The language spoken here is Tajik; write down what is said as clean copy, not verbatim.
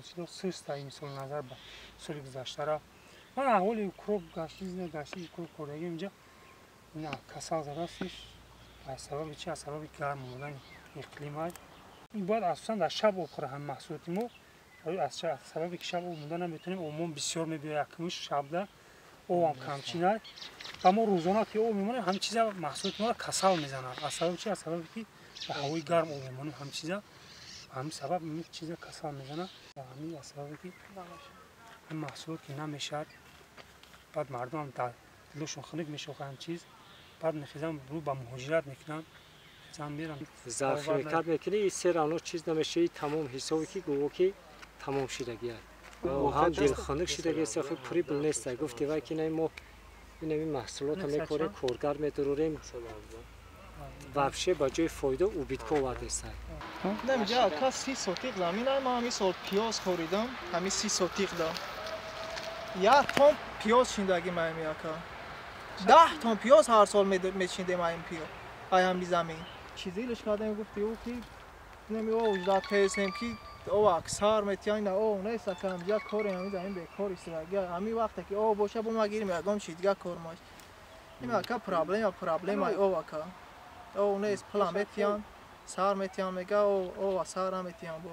Ҳосилот суста имсол назар ба соли гузаштара. Ман аҳволи укроп гашти укроп кордагӣ инҷа ина касал задастиш. Аз сабаби чи? Аз сабаби гарм омадани иқлим. Ин бояд асосан дар шаб об хӯра ҳам маҳсулоти мо. Аз сабаби ки шаб об монда наметавонем, обмон бисёр мебиёяд, якумиш шабда обам камчинад ва мо рӯзона ки об мемонем, ҳамин чиза маҳсулоти моро касал мезанад. Аз сабаби чи? Аз сабаби ки ба ҳавои гарм об мемонем, ҳамин чиза, ҳамин сабаб ин чиза касал мезанад. Ҳамин аз сабаби ки ҳамин маҳсулот ки намешавад, баъд мардумам дилошон хунук мешавад, ҳамин чиз, баъд мехезан, рӯ ба муҳоҷират мекунанд, хезан меран. Зархимикат мекунӣ, и се равно чиз намеша, и тамом ҳисобе ки гӯво ки тамом шидагиа, ҳам дилхунук шидагиаст, охи прибыль нест. Гуфти вай ки ина мо инами маҳсулотро мекорем, коргар медурорем, вообще ба ҷои фоида убытка овардеста. Намиҷа, ака, 30 сотиқ замин, ман ҳамин сол пиёз коридам, ҳамин 30 сотиқ да 1 тон пиёз шиндагӣ маами, ака. 10 тон пиёз ҳар сол мечиндем аим пиё ай ҳами замин. Чизилиш кардем, гуфти ӯ ки неми о ждать кардем, ки о аксар метиҳан, ина об нест, ака. Ҳамҷа кори ҳами замин бекор истидаги. Ҳами вақте ки об боша, бо ма гирим, ягон чи дига кормаш ин, ака. Проблемаи об, ака. Об нест, пула метиҳан, сар метиҳан, мега ова сар наметиҳан бо.